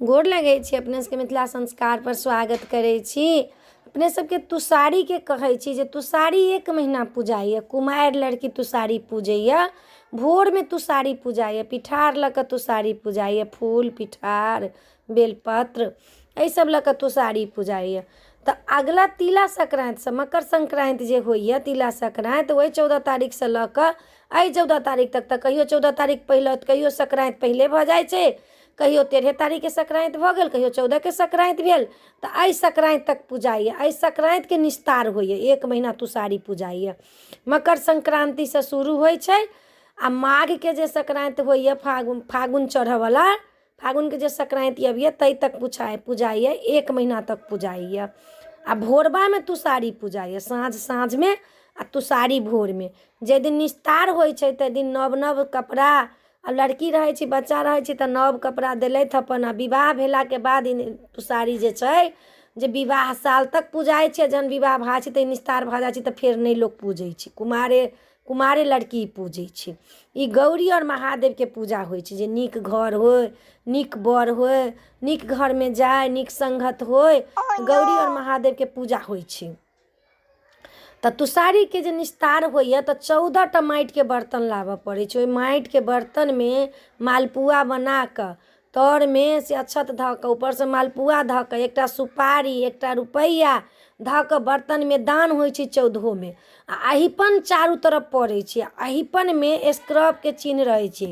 गोर लगै छी अपने सबके मिथिला संस्कारपर स्वागत करै छी। अपने सबके तुषारीके कहै छी जे तुषारी एक महीना पूजाइए। कुमारि लड़की तुषारी पूजैए। भोरमे तुषारी पूजाइए, पिठार लऽ कऽ तुषारी पूजाइए, फूल पिठार बेलपत्र एहि सब लऽ कऽ तुषारी पूजाइए। तऽ अगिला तिला संक्रान्तिसँ मकर संक्रान्ति जे होइए तिला संक्रान्ति, ओहि 14 तारीखसँ लऽ कऽ एहि 14 तारीख तक, तऽ कहियो 14 तारीख पहिले तऽ कहियो संक्रान्ति पहिले भऽ जाइ छै, कहियो 13 तारीखके संक्रान्ति भऽ गेल, कहियो 14के संक्रान्ति भेल। तऽ एहि संक्रान्ति तक पूजाइए, एहि संक्रान्तिके निस्तार होइए। एक महीना तुषारी पूजाइए। मकर संक्रान्तिसँ शुरू होइ छै आ माघके जे संक्रान्ति होइए, फागुन फागुन चढ़ऽवला फागुनके जे संक्रान्ति अबैए ताहि तक पूजाइए, एक महीना तक पूजाइए। आ भोरबामे तुषारी पूजाइए, साँझ साँझमे आ तुषारी भोरमे। जाहि दिन निस्तार होइ छै ताहि दिन नव नव कपड़ा, आ लड़की रहै छै बच्चा रहै छै तऽ नव कपड़ा देलथि अपन। आ विवाह भेलाके बाद ई तुषारी जे छै जे विवाह साल तक पूजाइ छै। जहन विवाह भऽ जाइ छै तऽ निस्तार भऽ जाइ छै, तऽ फेर नहि लोक पूजै छै, कुमारे कुमारे लड़की ई पूजै छै। ई गौरी आओर महादेवके पूजा होइ छै जे नीक घर होइ, नीक बर होइ, नीक घरमे जाइ, नीक सङ्गत होइ, गौरी आओर महादेवके पूजा होइ छै। तऽ तुषारीके जे निस्तार होइए तऽ 14टा माटिके बर्तन लाबऽ पड़ै छै। ओहि माटिके बर्तनमे मालपुआ बना कऽ तरमे से अक्षत धऽ कऽ, ऊपरसँ मालपुआ धऽ कऽ, एकटा सुपारी एकटा रुपैआ धऽ कऽ बर्तनमे दान होइ छै चौदहोमे। आ अहिपन चारू तरफ पड़ै छै। अहिपनमे स्क्रबके चिन्ह रहै छै,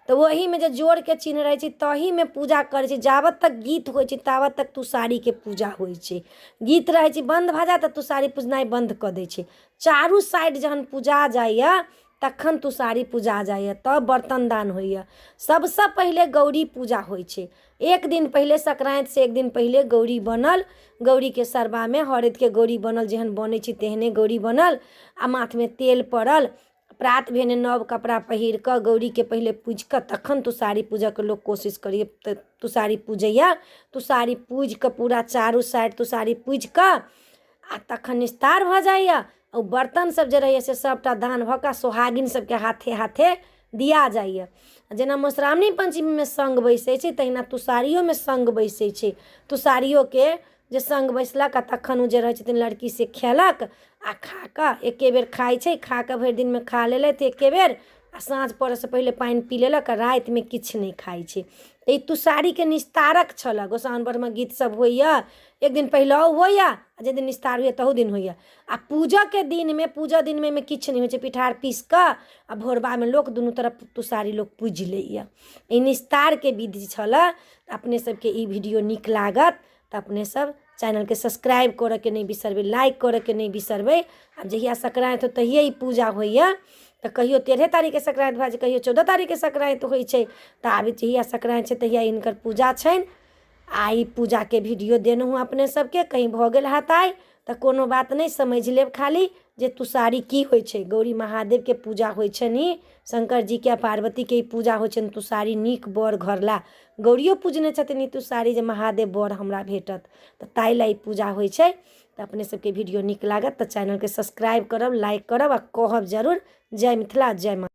तऽ ओहीमे जे जोड़के चिन्ह रहै छै तहीमे पूजा करै छै। जाबत तक गीत होइ छै ताबत तक तुषारीके पूजा होइ छै। गीत रहै छै बन्द भऽ जायत तऽ तुषारी पूजनाइ बन्द कऽ दै छै। चारू साइड जहन पूजा जाइए तखन तुषारी पूजा जाइए, तब बर्तन दान होइए। सबसँ पहिले गौरी पूजा होइ छै। एक दिन पहिले, संक्रान्तिसँ एक दिन पहिले गौरी बनल। गौरीके सरबामे हरदिके गौरी बनल, जेहन बनै छै तेहने गौरी बनल आ माथमे तेल पड़ल। प्रात भेने नव कपड़ा पहिर कऽ गौरीके पहिले पूजि कऽ तखन तुषारी पूजऽके लोक कोशिश करैए। तऽ तुषारी पूजैए, तुषारी पूजि कऽ पूरा चारू साइड तुषारी पूजि कऽ आ तखन निस्तार भऽ जाइए। ओ बर्तन सब जे रहैए से सबटा दान भऽ कऽ सोहागिन सबके हाथे हाथे दिया जाइए। जेना मधुश्रावणी पञ्चमीमे सङ्ग बैसै छै तहिना तुषारियोमे सङ्ग बैसै छै। तुषारियोके जे सङ्ग बैसलक आ तखन ओ जे रहै छथिन लड़की से खेलक आ खा कऽ एके बेर खाइ छै। खा कऽ भरि दिनमे खा लेलथि एके बेर आ साँझ पड़ऽसँ पहिले पानि पी लेलक आ रातिमे किछु नहि खाइ छै। तऽ ई तुषारीके निस्तारक छलऽ। गोसाउनि परमे गीत सब होइए, एक दिन पहिलहो होइए आ जाहि दिन निस्तार होइए तहू दिन होइए। आ पूजऽके दिनमे, पूजऽ दिनमे एहिमे किछु नहि होइ छै। पिठार पीस कऽ आ भोरबामे लोक दुनू तरफ तुषारी लोक पूजि लैए। ई निस्तारके विधि छलऽ। अपने सबके ई वीडियो नीक लागत तऽ अपने सब चैनलके सब्सक्राइब करऽके नहि बिसरबै, लाइक करऽके नहि बिसरबै। आब जहिया संक्रान्ति हो तहिये ई पूजा होइए। तऽ कहियो 13 तारीखके संक्रान्ति भऽ जाइ, कहियो 14 तारीखके संक्रान्ति होइ छै। तऽ आब जहिया संक्रान्ति छै तहिया हिनकर पूजा छनि। आ ई पूजाके वीडियो देलहुँ अपने सबके, कहीँ भऽ गेल हैत आइ तऽ कोनो बात नहि, समझि लेब खाली जे तुषारी की होइ छै। गौरी महादेवके पूजा होइ छनि, शङ्कर जीके आ पार्वतीके ई पूजा होइ छनि तुषारी नीक बर घर लए। गौरियो पूजने छथिन ई तुषारी जे महादेव बर हमरा भेटत, तऽ ताहि लए ई पूजा होइ छै। तऽ अपने सबके वीडियो नीक लागत तऽ चैनलके सब्सक्राइब करब, लाइक करब आ कहब जरूर। जय मिथिला, जय माँ।